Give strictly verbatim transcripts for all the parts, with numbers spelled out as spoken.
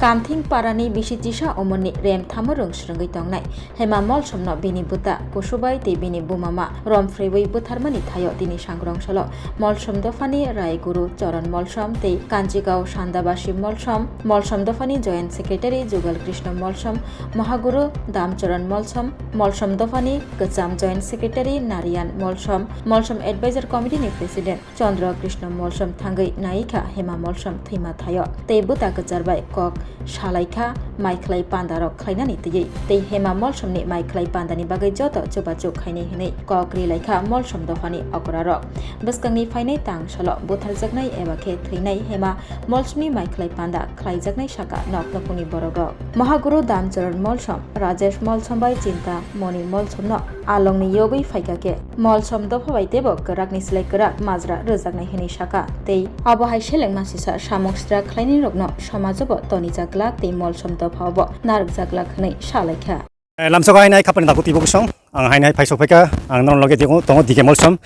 Kamthing parani bisi chisa umorni rem thamo rwng swrwngwi tongnai Hema Molsomno bini bwta Kusubai tei bini bumama romphreui butharmani thaio tini sangrong salo Molsom dophani Rai Guru Choron Molsom tei Kanjigao Sandabasi Molsom, Molsom dophani Joint Secretary Jugal Krishna Molsom, Mohaguru Damchoron Molsom, Molsom dophani Kwcham Joint Secretary Narayan Molsom, Molsom Advisor Committee ni President Chandra Krishna Molsom thangwi naikha Hema Molsom thwima thaio tei bwta kwchar bai kok salaikha maikhlai panda rok khlainani twiwi tei Hema Molsomni maikhlai pandani bagwi joto chubachu khainai hwnwi kok rilaikha Molsom dophani okorarok. Bwskangni phainai tang salo butharjaknai eba khe thwinai Hema Molsomni maikhlai panda khlaijaknai saka nok nokungni borokrok. Mohaguru Damcharan Molsom, Rajesh Molsom bai Chinta Moni Molsomno alongni yogwi phaikha khe Molsom dopha bai teibo kwrakni slai kwrak majra rwjaknai hwnwi sakha tei abo hai selengma sisa samung sitra khlainairokno somajobo tonijak glak tei Molsom dophaobo narwkjak glak hwnwi salaikha. Eh, lamsogo hainai khapani daku tibo bwsong. Ang hainai phai sokphaikha, ang norok loge tongo, tongo D K Molsom.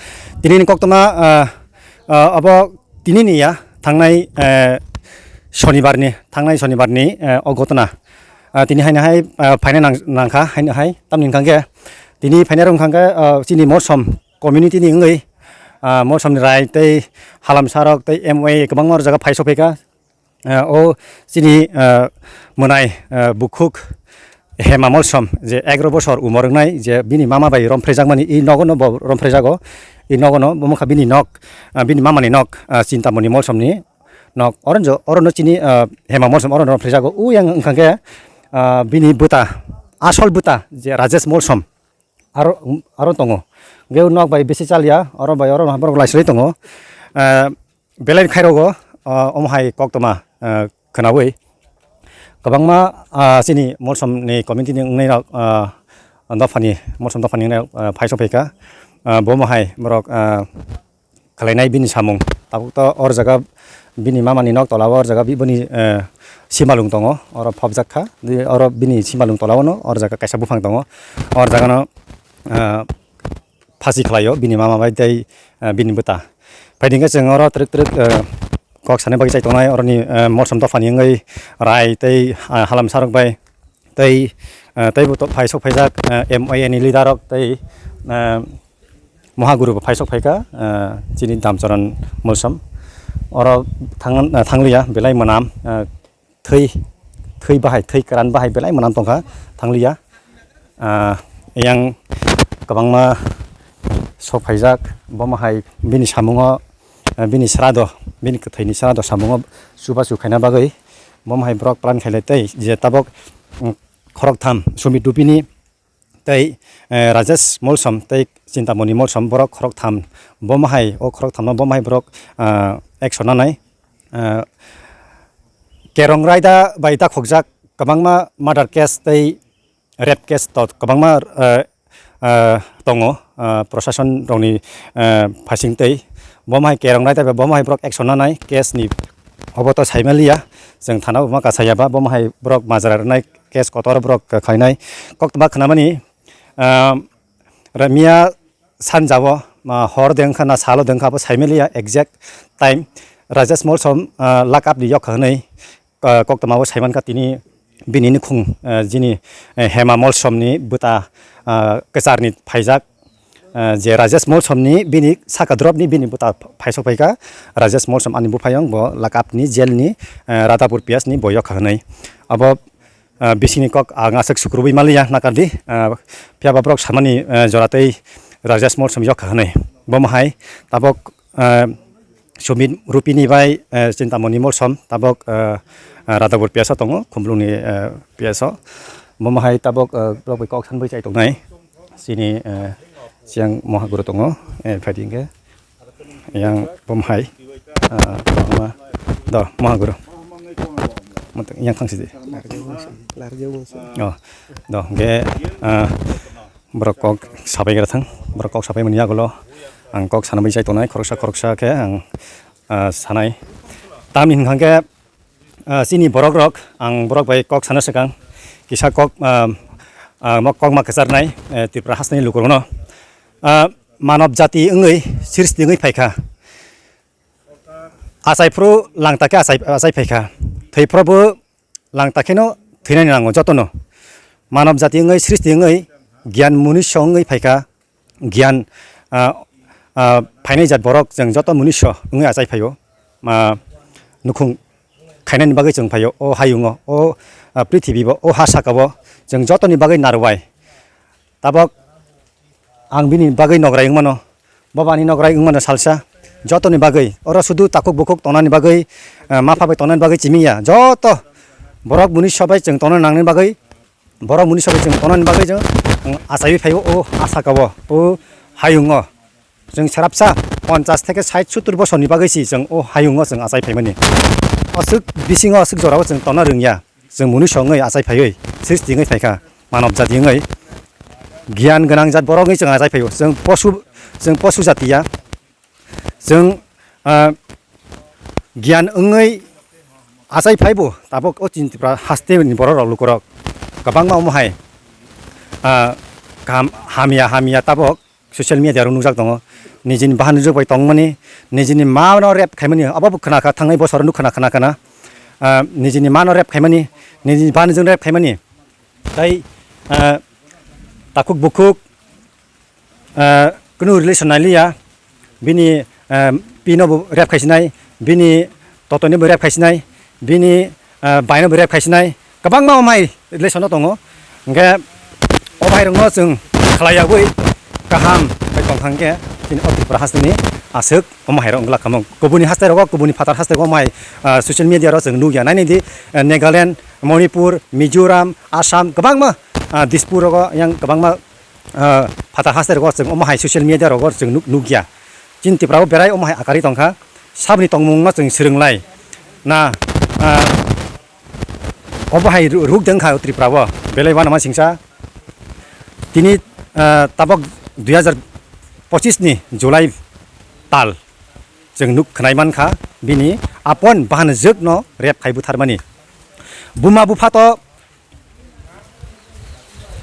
Tinini koktwma, ah, ah, abo tinini ya, thangnai, eh, Shonibarni, thangnai Shonibarni, eh, o gotona. Ah, tini hainai hai, ah, phaina nang-, nangkha, hainai hai, tamni hwnkha khe tini phaina rok hwnkha khe, ah, chini Molsom community ni wngwi, ah, Molsomni Rai tei Halamsarok tei M O A kwbangma o jaga phai sokphaikha. Ah, o chini, ah, mwnai, ah, bukhuk Hema Molsom je egaroh bosor umor wngnai je bini mama bai romphrejakmani, i nogono bo romphrejago, i nogono bo wngkha bini nok, ah, bini mamani nok, ah, Chintamoni Molsomni nok. Oronjo, orono chini, ah, Hema Molsom orono romphrejago. Uyang wngkha khe, ah, bini bwta, asol bwta je Rajesh Molsom. Aro, aro tongo. Hwnkhe nok bai bisi chaliya, oro bai oro borok laisilai tongo. Eh, belai khairokgo, eh, omo hai koktwma, eh, khwnaui. Kwbangma, ah, chini Molsomni community ni wngnairok, ah, dophani, Molsom dophani wngnairok, ah, phai sokphaikha. Ah, bomo hai borok, ah, khlainai bini samung. Tabuk to or jaga bini mamani nok tola o or jaga bi-, bini, eh, simalung tongo, oro phobjak kha. Di oro bini simalung tola o no or jaga kaisa buphang tongo. Or jaga no, eh, phasi khlai o bini mama bai tei, eh, bini bwta. Phai di hwnkhe chwng oro twrwk twrwk, eh, kok sanai bagwi chai tongnai oroni, eh, Molsom dophani wngwi Rai tei, eh, Halamsarok bai. Tei, ah, teibo to phai sok phaijak, ah, M O A ni leader rok tei, ah, Mohaguru bo phai sok phaikha, ah, chini Damcharan Molsom. Oro thang-, ah, thangliya belai mwnam, ah, thwi, thwi bahai, thwi kwran bahai belai mwnam tongkha, thangliya. Ah, yang kwbangma sok phaijak, bomo hai bini samungo, ah, bini srado, bini kwthwini srado samungo chubachu khaina bagwi bomo hai borok plan khailai tei je tabok, mm, khoroktham Sumit Rupini tei, eh, Rajesh Molsom tei Chintamoni Molsom borok khoroktham bomo hai, o khoroktham no bomo hai borok, ah, action nanai, ah, kerong raida bai dakhokjak kwbangma murder case tei rape case to kwbangma, eh, eh, tongo, eh, prosason rokni, eh, phaising tei bomo hai kerong nai tei bomo hai borok action nanai case ni obo to saimaliya, chwng thana bo ma kasaya ba bomo hai borok majra rwnai case kotor borok khainai koktwma khnamani, eh, miya sanjao, ma, hor de wngkha na salo de wngkha abo saimaliya exact time Rajesh Molsom, eh, lakap ni yok kha hwnwi ah, koktwma o saimankha tini bini nukhung, ah, jini, eh, Hema Molsomni bwta, ah, kwcharni phaijak, ah, je Rajesh Molsomni bini saka dropni bini bwta phaisok phaikha. Rajesh Molsom ani buphayung bo lakapni jailni, eh, Radhapur P S ni bo yokha hwnwi. Abo, ah, bisingni kok ang aswk sukrubwi maliya nakardi, ah, phiyaba borok samani, eh, jora tei Rajesh Molsom yokha hwnwi. Bomo hai tabok, eh, Sumit Rupini bai, eh, Chintamoni Molsom tabok, eh, eh, Radhapur P S o tongo, Khumlungni, eh, P S o. Bomo hai tabok, eh, borok bai kok sanbai chai tongnai. Chini, eh, chiang Mohaguru tongo, eh, phaidi hwnkhe. Yang bomo hai, eh, kwbangma, do, Mohaguru. Mantang yang thangsi di. Oh, do, hwnkhe, eh, borok kok sabai gra thang. Borok kok sabai mani yagulo ang kok sana bai chai tongnai, khoroksa khoroksa khe ang, ah, sanai. Tamni hwnkha khe, ah, chini borok rok, ang borok bai kok sana swkang, kisa kok, ah, ah, mo kok ma kwcharnai, eh, Tripura hasteni lukurokno. Ah, manob jati wngwi, srishti wngwi phaikha. Achai phuru langta khe achai, achai phaikha. Thwi phuru bo Langta kheno thwinani nango jotono. Manob jati wngwi, srishti wngwi, giyan munisho wngwi phaikha, giyan, ah, ah, phainai jat borok chwng joto munisho wngwi achai phaio. Ah, nukhung khainani bagwi chwng phaio, o hayungo, o, ah, prithibibo, o ha sakao chwng jotoni bagwi narwai. Tabok ang bini bagwi nograi wngmano, bo bo ani nograi wngmano salsa. Jotoni bagwi, oro sudu takhuk bukhuk tongnani bagwi, eh, mapha bai tongnani bagwi chiming ya. Joto borok munisho bai chwng tongna nangnani bagwi, borok munisho bai chwng tongnani bagwi chwng, ang achaiwi phaio o asakao, o hayungo. Chwng srapsa ponchas theke sait sottur bosorni bagwi si chwng o hayungo chwng achai phaimani. Aswk bisingo aswk jorao chwng tongna rwngya. Chwng munisho wngwi achai phaiwi, srishti wngwi phaikha, manob jati wngwi. Giyan gwnang jat borok wngwi chwng achai phaio. Chwng posu, chwng posu jatiya. Chwng, ah, giyan wngwi achai phaibo, tabok o chini Tripura hasteni borok rok lukurok kwbangma omo hai, ah, kaham hamya hamya tabok social media rok nukjak tongo. Nijini bahan nukjak bai tongmani, nijini mano rep khaimani, abo bo khna kha, thangnai bosor nuk khna khna khna, ah, nijini mano rep khaimani, nijini bahan nukjak rep khaimani. Tai, ah, takhuk bukhuk, ah, kunu relation nailiya, bini, ah, pino bo rep khaisinai, bini totoni bo rep khaisinai, bini, ah, baino bo rep khaisinai, kwbangma omai relation no tongo. Hingke omai rokno chwng khlaiyawi kaham bai tongkha hingke chini o Tripura hasteni aswk omai rok wngla kamo. Kubuni haste rogo, kubuni phatar haste rogo omai, ah, social media ro chwng nukya. Naini di, ah, Nagaland, Manipur, Mizoram, Assam, kwbangma, ah, Dispur rogo yang kwbangma, ah, phatar haste rogo chwng omo hai social media rogo chwng nuk-, nukya. Chini Tripura o berai omo hai akari tongkha. Saboni tongmung no chwng swrwnglai. Na, ah, obo hai ru-, ruk dengkha Tripura o. Belai uanama singsa. Tini, ah, tabok dui hazar pochis ni July tal chwng nuk khwnai mankha bini apon bahan jwk no rep khai butharmani. Buma bupha to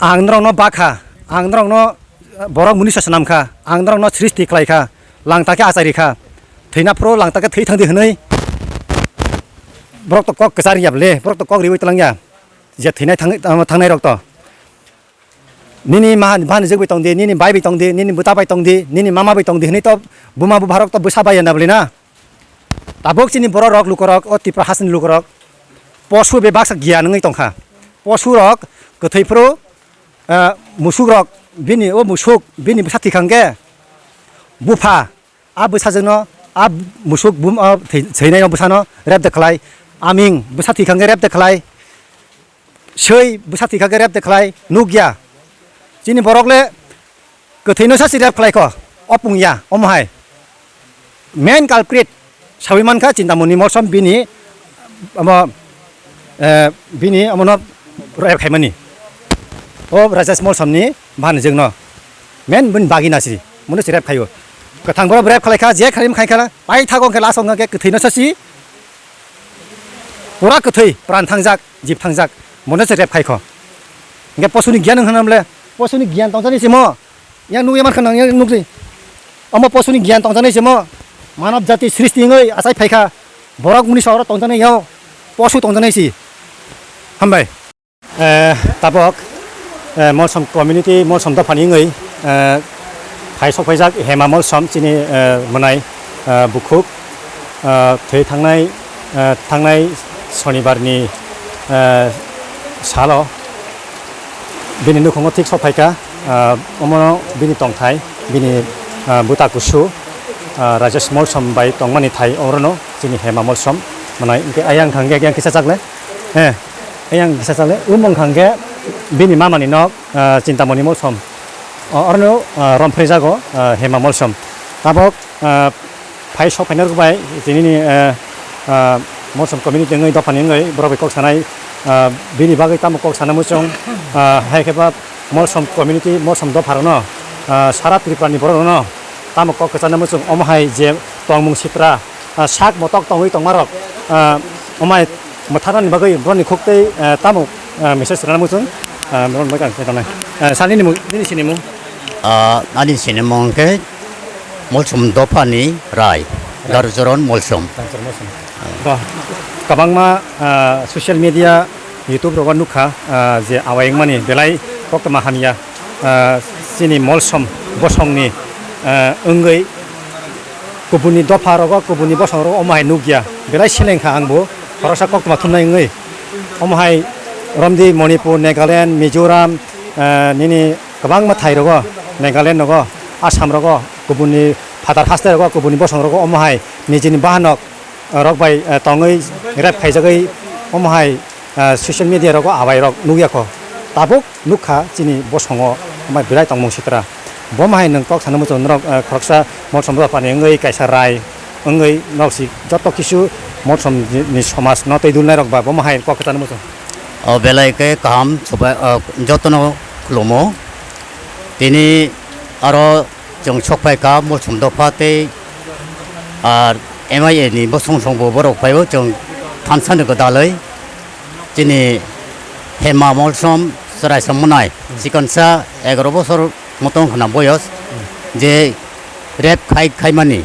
Ang norokno bakha, ang norokno, eh, borok munisho swnamkha, ang norokno srishti khlaikha, langta khe achai rikha, thwina phuru langta khe thwi thangdi hwnwi borok to kok kwchar ya ble, borok to kok riwi twlangya, je thwinai thang-, thangnai rok to. Nini ma, bani jwk bai tongdi, nini bai bai tongdi, nini bwta bai tongdi, nini mama bai tongdi hwnwi to buma bupha rok to bwsa bai ya na ble na. Tabuk chini borok rok, lukorok, o Tripura hasteni lukorok posu bebaksa giyan wngwi tongkha. Posu rok kwthwi phuru, eh, musuk rok bini o musuk bini bwsa thwikhang khe bupha a bwsajwkno a musuk bum-, o thwi-, thwinaino bwsano rep de khlai, aming bwsa thwikhang khe rep de khlai. Swi bwsa thwi kha khe rep de khlai nukya. Chini borok le kwthwino sa si rep khlai kho. O pung ya, omo hai. Main culprit sawi mankha Chintamoni Molsom bini omo, eh, bini omono rep khaimani. O Rajesh Molsomni bani jwkno. Main bini bagina si. Mono si rep khaio. Kwthang borok rep khlai kha, je khaim khai kha, pai thago khe last o khe kwthwino sa si. Pura kwthwi pran thangjak, jib thangjak, mono se rep khai kho. Hingke posuni giyan wng kha na bole, posuni giyan tongjaknai se mo, yang nugwi man kha nang yang nugwi. Omo posuni giyan tongjaknai se mo, manob jati srishti wngwi achai phai kha, borok muni sogoro tongjaknai yao, posu tongjaknai se. Hambai. Eh, tabok, eh, Molsom community, Molsom dophani wngwi, eh, phai sokphaijak Hema Molsom chini, eh, mwnai, eh, bukhuk, eh, thwi thangnai, eh, thangnai Sonibarni, eh, salo bini nukhungo thik sokphaikha, eh, omono bini tongthai, bini, eh, bwta kusu, eh, Rajesh Molsom bai tongmani thai orono chini Hema Molsom mwnai. Hingke ayang thangke yang kisa chakle, eh, Ayang kisa chale, umung khangke bini mamani nok, ah, Chintamoni Molsom. O, orono, ah, romphre jago, ah, Hema Molsom. Tabok, ah, phai sok phainai rok bai, tinini, ah, ah, Molsom community wngwi, dophani wngwi, borok bai kok sanai, ah, bini bagwi tamo kok sana muchung, ah, hai khe ba Molsom community, Molsom dopha rokno, ah, sara Tripura ni borok rokno tamo kok kwchana muchung, omo hai je tongmung sitra, ah, sak motok tongwi tongmarok, ah, omai mwtharnani bagwi borokni khuk tei, ah, tamo, ah, message rwna muchung, ah, borokni bagwi ang khe tongnai. Ah, sir, nini mung, nini sinimung? Ah, ani sinimung khe Molsom dophani Rai, Darucharan Molsom. Darucharan Molsom. Ba, kwbangma, ah, social media YouTube rogo nukha, ah, je awai wngmani belai koktwma hamya, ah, chini Molsom bosongni, ah, wngwi kubuni dopha rogo, kubuni bosong rogo omo hai nukya, belai selengkha angbo khoroksa koktwma thumnai wngwi. Omo hai romdi Manipur, Nagaland, Mizoram, ah, nini kwbangma thai rogo, Nagaland rogo, Assam rogo, kubuni phatar haste rogo, kubuni bosong rogo omo hai nijini bahanok rok bai, eh, tongwi rep khaijagwi omo hai, eh, social media rogo awai rok nukya kho. Tabuk nukha chini bosongo omo hai belai tongmung sitra. Bo hai nwng kok sana muchung norok, eh, khoroksa Molsom dophani wngwi kaisa rai wngwi norok si joto kisu Molsom ni, ni somaj no twi dulnai rok ba bo hai kok sana muchung. O belai khe kaham subai, o, jotono khulumo. Tini aro chwng sok phai kha Molsom dopha tei ar M I A ni bosong song bo borok phai o chwng thansa ni gwdalwi chini Hema Molsom chwrai sa mwnai chikonsa egaroh bosor motong khna boyos je rep khai khai mani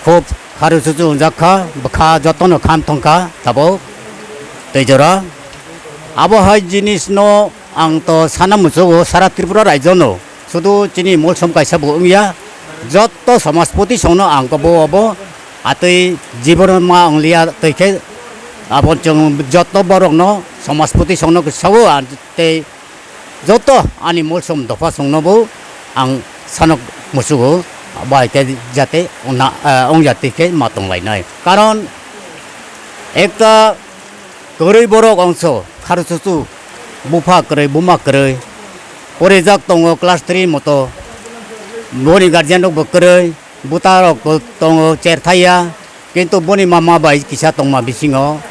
khub kharu chuchu wngjak kha bwkha jotono kham thong kha tabuk tei jora abo hai jinis no ang to sana muchugo sara Tripura rajyo no. Sudu chini Molsom kaisa bo wngya, jotto somajpoti songno ang kebo obo atwi jibon ma wngliya twi khe abo chwng jotto borokno somajpoti songno sao, ah, tei jotto ani Molsom dopha songno bo ang sanok musugo bai khe jate ongna, ah, ongya twi khe ma tonglainai. Karon ekta kwrwi borok ongso kharchuchu bupha kwrwi buma kwrwi porijak tongo class three moto boni guardian rok bo kwrwi buta rok bo tongo cherthaiya kintu boni mama bai kisa tongma bisingo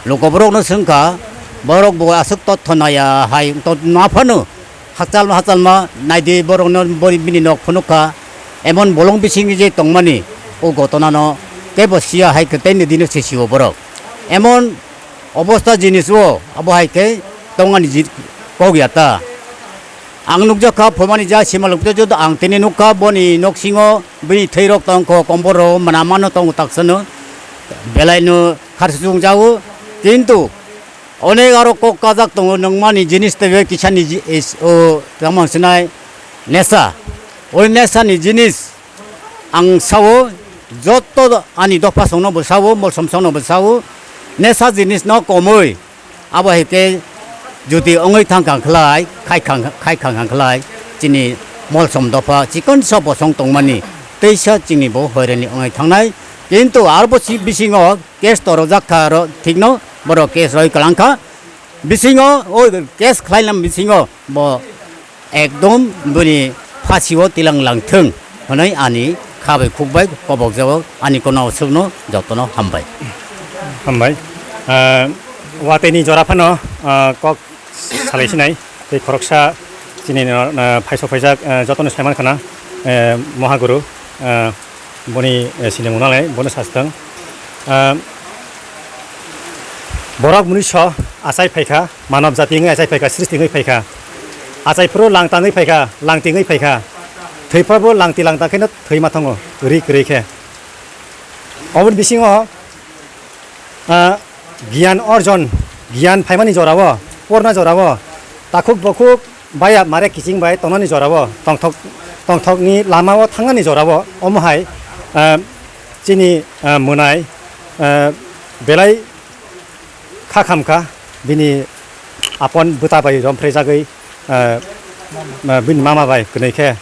lukoborok no swngkha borok bo aswk totho naya hai to ma phano hachal hachalma naidi borok no boni bini nok phunukha emon bolong bisingo je tongmani o gotona no kebo siya hai kwtwi ni dino se siwo borok emon obosta jinis o abo hai khe tongani ji-, kok ya ta. Ang nukjak kha phomani ja simalwk tei joto ang tini nukha boni noksingo bini thwi rok tongkho kombor rok mwnamano tongo taksano belai no kharsuchung jago kintu onek aro kok kajak tongo nungmani jinis tei kisani ji-, is-, o tamo sinai nesa o nesa ni jinis. Ang sao, joto ani dopha songno bo sao, molsom songno bo sao, nesa jinis no komoi. Abo hai khe jodi ongoi thang kang khlai, khai khang, khai khang kang khlai, chini molsom dopha chikon sa bosong tongmani, teisa chini bo hoirani ongoi thangnai. Kintu arbo si bisingo case torojak kha aro thikno, borok case roi kalang kha. Bisingo, o case khlainam bisingo bo ekdom bini phasio tilang langthwng hwnwi ani kha bai khuk bai kobok jago ani kono swkno jotono hambai. Hambai. Ah, wateni jora phano, ah, kok salai sinai tei khoroksa chini no, ah, phaiso phaijak, ah, jotono saiman khana, eh, Mohaguru, ah, boni, eh, sinimung nalai bono sastang. Ah, borok muni so achai phaikha. Manob jati wngwi achai phaikha, srishti wngwi phaikha. Achai phuru langtangwi phaikha, langti wngwi phaikha. Thwi phuru langti langtang kheno thwi ma thango, ri kwrwi khe. Oboni bisingo, ah, giyan orjon, giyan phaimani jorao, porna jorao, takhuk bokhuk, baya mare kiching bai tongnani jorao, tongthok, tongthokni lamao thangnani jorao, omo hai, ah, chini, ah, mwnai, ah, belai kha khamkha bini apon bwta bai romphre jagwi, eh, eh, bini mama bai kwnwi khe,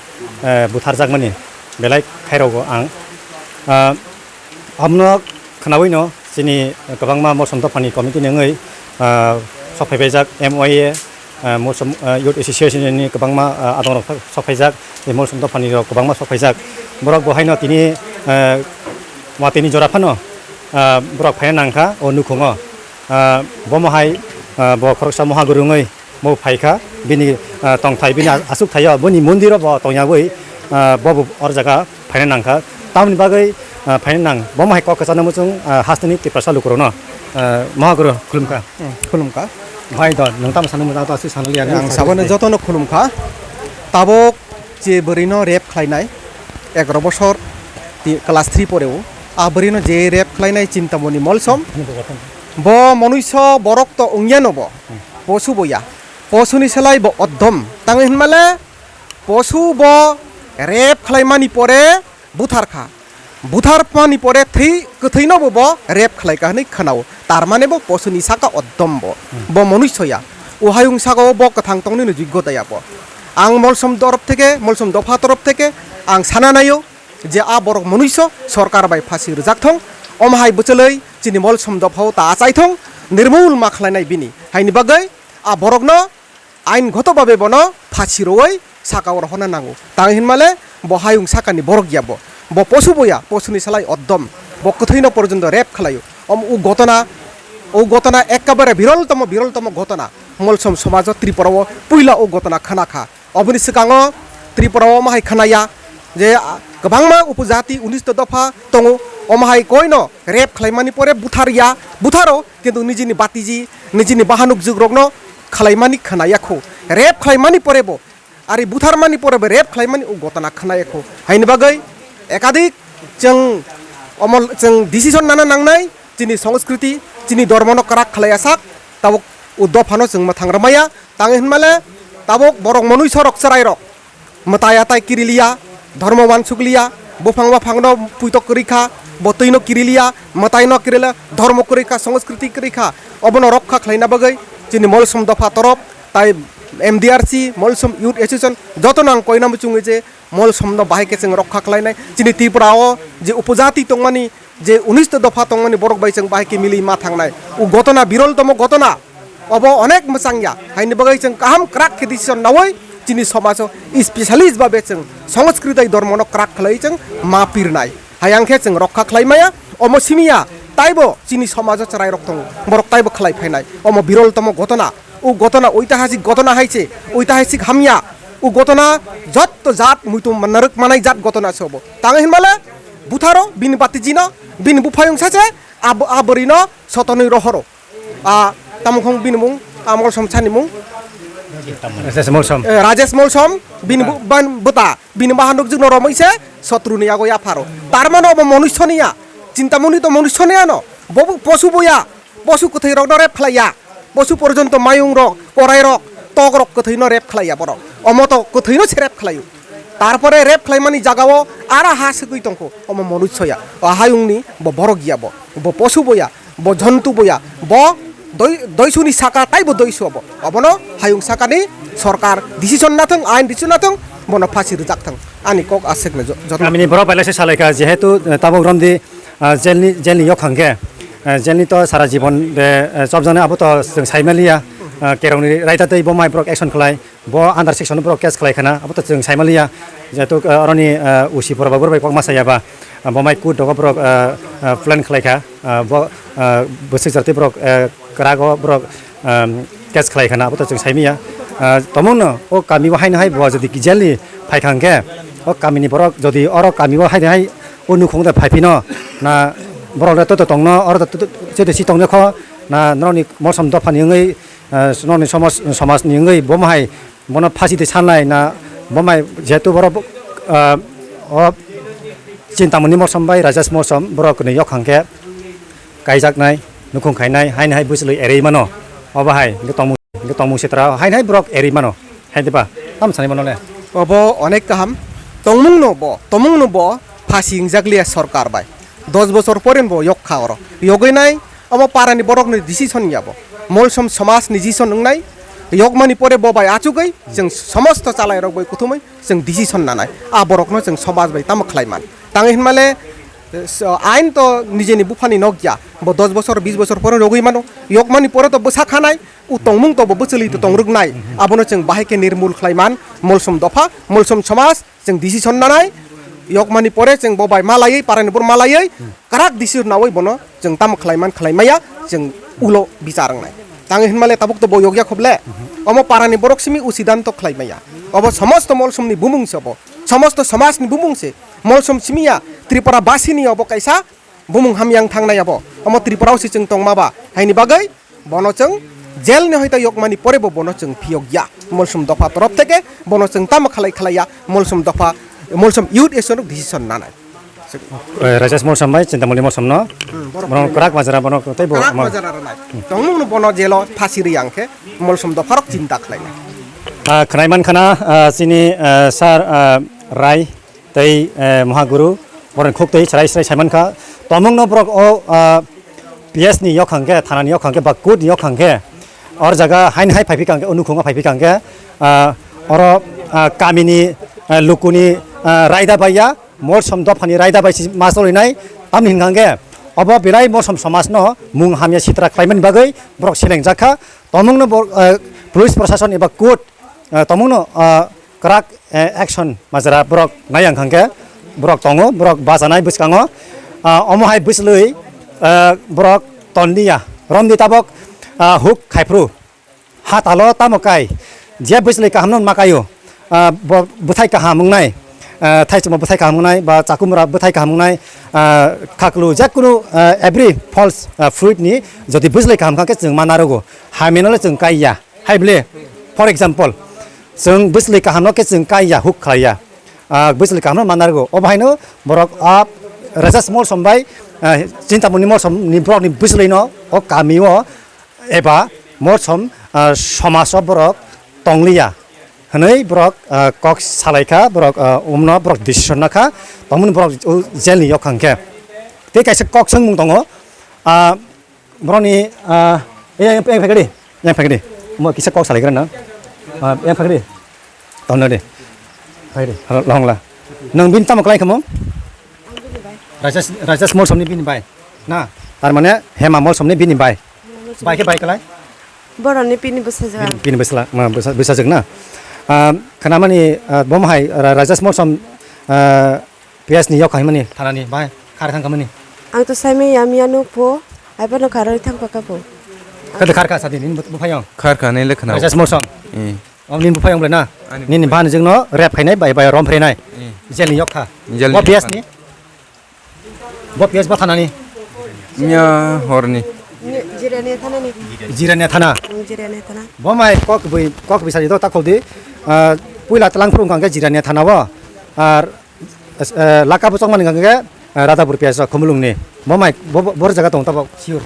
eh, butharjakmani belai khairokgo ang. Ah, abono khwnawino chini kwbangma molsom dophani committee ni wngwi, ah, sok phaibaijak M O A, ah, molsom, ah, Youth Association ni kwbangma, ah, adongrok sok phaijak, tei molsom dophani rok kwbangma sok phaijak. Borok bo haino tini, ah, watini jora phano, ah, borok phaina nangkha o nukhungo. Ah, bomo hai, ah, bo khoroksa mohaguru wngwi bo phaikha, bini, ah, tongthai, bini a-, aswk thaio, boni mondiro bo tongyawi, ah, bobo or jaga phaina nangkha. Tamoni bagwi, ah, phaina nang, bomo hai kok kwchangno muchung, ah, hasteni Tiprasa lukurokno, ah, mohaguru khulumkha. Hmm, khulumkha. Bhai do, nwng tamo sanwi mujak to aswk sanaliya. Ang saboni jotono khulumkha. Tabuk je bwrwino rape khlainai, egaroh bosor ti-, class three poreo. A bwrwino je rape khlainai Chintamoni Molsom. Bo monuiso borok to wngya no bo. Posu bo ya. Posuni selai bo oddom. Tang hinmale posu bo rep khlaimani pore buthar kha. Buthar mani pore thwi kwthwi no bo bo rep khlai kha hwnwi khwnao. Tar mane bo posuni saka oddom bo. Bo monuiso ya. O hayung saka o bo kwthang tongni no jiggo da ya bo. Ang Molsom dorop theke, Molsom dopha torop theke ang sana naio. Je a borok monuiso sorkar bai phasi rwjak thong, omo hai bwchwlwi chini Molsom dophao ta achai thong, nirmul ma khlainai bini. Haini bagwi a borokno ain goto babe bono phasi rwui saka o rohorna nango. Tang hinmale bo hayung sakani borok ya bo. Bo posu bo ya, posuni salai oddom. Bo kwthwino porjonto rep khlaio. Om u gotona, u gotona ekkabare birol tomo, birol tomo gotona. Molsom somajo Tripura o puila u gotona khana kha. Oboni swkango Tripura o omo hai khwnaya je, ah, kwbangma upojati unista dopha tongo, omo hai koino rep khlaimani pore buthar ya, butharo, kintu nijini batiji, nijini bahanuk jugrokno khlaimani khwnaya kho. Rep khlaimani pore bo, ari butharmani pore bo rep khlaimani o gotona khwnaya kho. Haini bagwi ekadik chwng omo chwng decision nana nangnai, chini songskriti, chini dormono kwrak khlaiya sak, tabuk o dophano chwng mwthang rwmaya. Tang hinmale tabuk borok monuiso rok chwrai rok mwtai atai kiriliya, dhormo wansukliya, buphang baphangno puitok kwrwi kha, bo twino kiriliya, mwtaino kirila, dhormo kwrwi kha, songskriti kwrwi kha, obono rokha khlaina bagwi chini Molsom dopha torop tai M D R C, Molsom Youth Association jotono ang koina muchungo je Molsomno bahai khe chwng rokha khlainai. Chini Tripura o je upojati tongmani, je unista dopha tongmani borok bai chwng bahai khe milwi ma thangnai. O gotona birol tomo gotona. Obo onek mwchang ya. Haini bagwi chwng kaham kwrak khe decision naui chini somajo specialist babe chwng songskriti dormono kwrak khlai chwng ma pirnai. Hayang khe chwng rokha khlai maya. Omo simi ya. Taibo chini somajo chwrai rok tongo. Borok taibo khlai phainai. Omo birol tomo gotona. O gotona oitahasik gotona hai se, oitahasik hamya. O gotona jotto jat muitum narwk manai jat gotona se obo. Tang hinmale butharo bini batijino, bini buphayung sache, ab-, aborino sotonwi rohoro. A, tamo khong bini mung, a, Molsom sani mung. Rajesh Molsom. Eh, Rajesh Molsom, bini bu-, ban-, bwta, bini bahan rok jikno romwi se, sotruni yago yapharo. Tar mane obo monuisoni ya, chintamoni to monuisoni ano, bobo posu boya, posu kwthwi rokno rep khlaiya. Posu porjonto mayung rok, korai rok, tok rok kwthwino rep khlaiya borok. Omo to kwthwino se rep khlaio. Tarpore rep khlaimani jagao ara ha swgwi tongkho. Omo monuiso ya. O hayungni bo borok ya bo. Bo posu bo ya. Bo jontu bo ya. Bo doi-, doisuni saka taibo doiso bo. Obono hayung sakani sorkar decision nathung, ain decision nathung, bono phasi rwjak thung. Ani kok aswkno jo-, joto. Kamini borok bai laisa salaikha, jehetu, eh, tabuk romdi, ah, jelni, jelni yok hangkhe, eh, jelni to sara jibon de, eh, chopjaknai abo to chwng saimaliya, ah, kerongni raida tei bo mai borok action khlai, bo under section borok case khlai khana, abo to chwng saimaliya, jehetu, eh, oroni, eh, O C pora ba borok bai kok ma saya ba, ah, bo mai court rogo borok, eh, eh, plan khlai kha, ah, bo, eh, bwswk jar tei borok, eh, kwrago borok, um, case khlai khana, abo to chwng saimaya. Uh, tomungno o kami o haino hai bo jodi jelni phai kha hwnkhe, o kamini borok jodi oro kami o haino hai o nukhung de phai phino, na borok le to tongno, oro to, to, to, to si tongno kho, na norokni Molsom dophani wngwi, uh, norokni somaj, somajni wngwi bo hai bono phasi de sanlai na, bo mai jehetu borok, uh, o Chintamoni Molsom bai Rajesh Molsom borok kwnwi yok hangkhe, kaijaknai, nukhung khainai, haini hai bwchlwi erwi mano. Obo hai, hwnkhe tongmung, hwnkhe tongmung sitra, haini hai borok erwi mano. Hai diba? Tamo sanai mano le? Obo onek kaham. Tongmungno bo, tongmungno bo phasi wngjakliya sorkar bai. Dos bochor pore bo yok kha oro. Yogwi nai, omo parani borokni decision ya bo. Molsom somajni decision wngnai. Yokmani pore bo bai achugwi, chwng somosto chalairok bai kuthumwi, chwng decision nanai. A borokno chwng somaj bai tamo khlai man. Tangwi hinmale, So, ain to nijeni buphani nok ya, bo dos bochor, bis bochor pore rogwi mano, yokmani pore to bwsa khanai, u tongmung to bo bwchwlwi to tongrwknai, abono chwng bahai khe nirmul khlai man, Molsom dopha, Molsom somaj, chwng decision nanai, yokmani pore chwng bo bai malaiwi, parani bor malaiwi, kwrak decision naui bono chwng tamo khlai man, khlai maya, chwng ulo bichar wngnai. Tangwi hinmale tabuk to bo yokya khoble, omo parani borok simi u siddhanto khlai maya, obo somosto Molsomni bumung se obo, somosto somajni bumung se, Molsom simi ya, Tripura basini obo kaisa bumung hamya wng thangnai abo. Omo Tripura o se chwng tongma ba. Haini bagwi bono chwng jail ni hoita yokmani pore bo bono chwng phiyok ya. Molsom dopha torop theke bono chwng tamo khlai khlai ya. Molsom dopha, Molsom youth action rok decision nanai. Eh, Rajesh Molsom bai Chintamoni Molsom no. Hmm, borok Bono krak majra bono tei bo Krak ma- majra rwnai. Tongmung no bono jelo phasi ri ang khe Molsom dopharok chinta khlainai. Ah, khwnai man khana, ah, chini, ah, sir, ah, Rai tei, eh, Mohaguru borok khuk tei chwrai chwrai sai man kha. Tongmung no borok o, ah, P S ni yokhang khe, thana ni yokhang khe, ba court ni yokhang khe, or jaga hain hai phai phikang khe, o nukhung o phai phikang khe, ah, oro, ah, kami ni, ah, luku ni, ah, raida bai ya, Molsom dophani raida bai si ma choli nai, tamni hwnkha hwnkhe obo belai Molsom somaj no mung hamya sitra khlai mani bagwi borok seleng jak kha. Tongmung no bo, eh, police proshashan eba court, eh, tongmung no, eh, kwrak, eh, action majra borok nai ang hwnkha hwnkhe borok tongo, borok bachanai bwskango, ah, omo hai bwchlwi, eh, borok ton liya, romdi tabok, ah, huk khai phuru. Hatalo tamo kai, je bwchlwi kaham no ma kaio, ah, bo bwthai kaham wngnai, ah, thaichukma bwthai kaham wngnai, ba chakumra bwthai kaham wngnai, ah, khaklu, je kunu, ah, every false, ah, fruit ni jodi bwchlwi kaham kha khe chwng ma narogo, hamya no le chwng kai ya, hai bwle, for example, chwng bwchlwi kaham no khe chwng kai ya, huk khlai ya, ah, bwchlwi kaham no ma narogo, o bahai no borok, ah, Rajesh Molsom bai, ah, Chintamoni Molsom ni borok ni bwchlwi no o kami o eba Molsom, ah, somaj o borok tongliya hwnwi borok, ah, kok salai kha, borok, ah, umno borok decision na kha, tongmani borok o jail ni yokhang khe. Tei kaisa kok swngmung tongo, ah, borokni, ah, eh, eh, phai kadi, eh, phai kadi, mo kisa kok salai gra na, ah, eh, phai kadi, tongna de, phai kadi, long la, nang bin tamo klai kamo? Rajesh, Rajesh Molsom ni bini bai. Na, tar mane Hema Molsom ni bini bai. Bai khe bai kalai? Boroni bini bwsajwk. Bini, bini bwsla, ma, bwsa-, bwsajwk na. Ah, khnamani, ah, bom hai, Ra-, Rajesh Molsom, ah, P S ni yok hai mani, thanani bai, khar thang kamani. Ang to saimai ya miya nuk pho, ai bono khar thang paka pho. Kada khar kha sadi, nini bu-, buphayong? Khar kha nai le khna. Rajesh Molsom. Eh. Om nini buphayong ble na? Ani nini buphayong. Bani jengno rep khainai bai bai rom phrenai. Eh. Jel ni yok kha. Jel ni yok kha. Bo P S ni? Bo P S bo thanani? Nya horni. Jirania thanani? Jirania thana. Mm, Jirania thana. Bo mai kok bui, kok bui sadi do ta khodi. Ah, puila tlang phurung kangke Jirania thana bo. Ar, eh, laka bo chongmani kangke, eh, Radhapur P S o Khumulung ni. Bo mai, bo, bo, bor jaga tong tabok sure.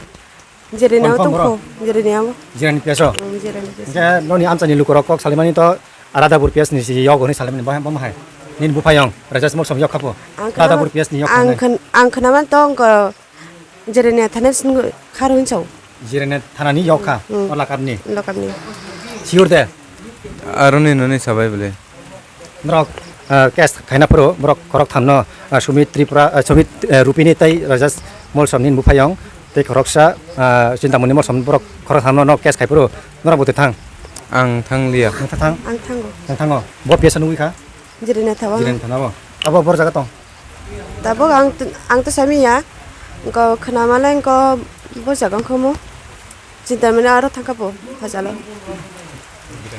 Jirania o tongkho, Jirania o. Jirani P S o? Mm, Jirani P S o. Hingke noni amchani lukurok kok salimani to Radhapur P S ni si yok hwnwi salimani bo, bo hai. Nini buphayong, Rajesh Molsom yok khapo. Ang khna-, Radhapur P S ni yok ang hwnwi. Khn-, ang khnaman to wngkha Jirania thana sini kharo hinwi sao. Jirania thanani yok kha, mm, o lakapni. Lakapni. Sure de? Aroni noni sabai bole. Norok, ah, case khaina phuru borok khorok thamno, ah, Sumit Tripura, ah, Sumit, eh, Rupini tei Rajesh Molsom ni buphayong tei khoroksa, ah, Chintamoni Molsom borok khorok thamno no case khai phuru norok bo twi thang. Ang thang liya. Nang thang? Ang thango. Nang thango. Bo P S o nugwi kha? Jirina thawa. Jirina thawa. Abo bor jaga tong? Tabok ang t-, ang to sami ya. Ko khna malai ko bo jaga khomo. Chintamoni aro thangkha bo hajalo.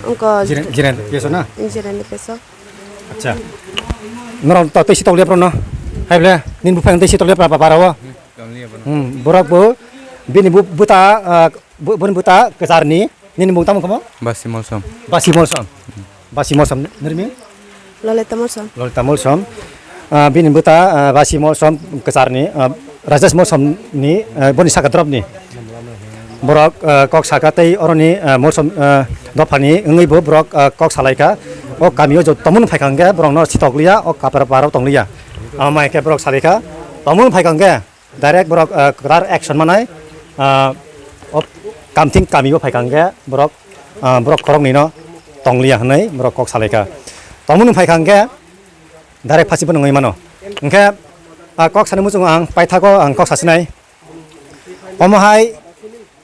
Ongko Jiren, Jiren peso na? Jiren peso. Acha. Norok to tei sitok lepro no. Hai ble, nin buphang tei sitok lepra ba barawo. Hmm, borok bo bini bu-, buta, ah, bu-, bini buta kwcharni, nini mung tamo khomo? Basi Molsom. Basi Molsom. Basi Molsom nirmi? Lolita Molsom. Lolita Molsom. Ah, bini buta, ah, Basi Molsom kwcharni, ah, Rajesh Molsom ni, ah, boni saka drop ni. Borok, ah, kok saka tei oroni, ah, Molsom, ah, dophani wngwi bo borok, ah, kok salaikha. O kamio jo tomon phaikha hwnkhe borokno sitokliya, o kapra paro tongliya. Amai khe borok salaikha, tomon phaikha hwnkhe direct borok, ah, kwtal action manai, ah, o kamthing kamio phaikha hwnkhe borok, ah, borok khoroknwino tongliya hwnwi borok kok salaikha. Tomon phaikha hwnkhe direct phasi bono wngwi mano. Hwnkhe, ah, kok sani muchungo ang paithago ang kok sasinai. Omo hai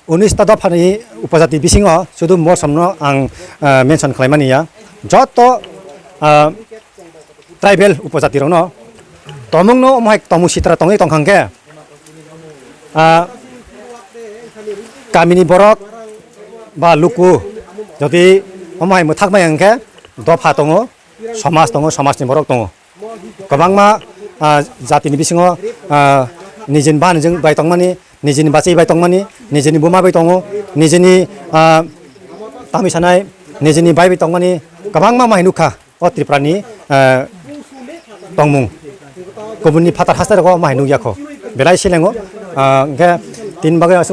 unis ta dophani upojati bisingo sudu Molsomno ang, ah, mention khlaimani ya. Joto, ah, tribal upojati rokno tomungno omo hai tomung sitra tongwi tongkha hwnkhe, ah, kamini borok ba luku jodi omo hai mwthakmaya hwnkhe dopha tongo, somaj tongo, somajni borok tongo. Kwbangma, ah, jatini bisingo, ah, nijini bahanjwng bai tongmani, nijini bachai bai tongmani, nijini buma bai tongo, nijini, ah, tamwi sanai, nijini bai bai tongmani kwbangma mai nukha o Tripurani, ah, tongmung. kubuni phatar haste rogo omo hai nukya kho. Belai silengo, ah, hwnkhe tin bagwi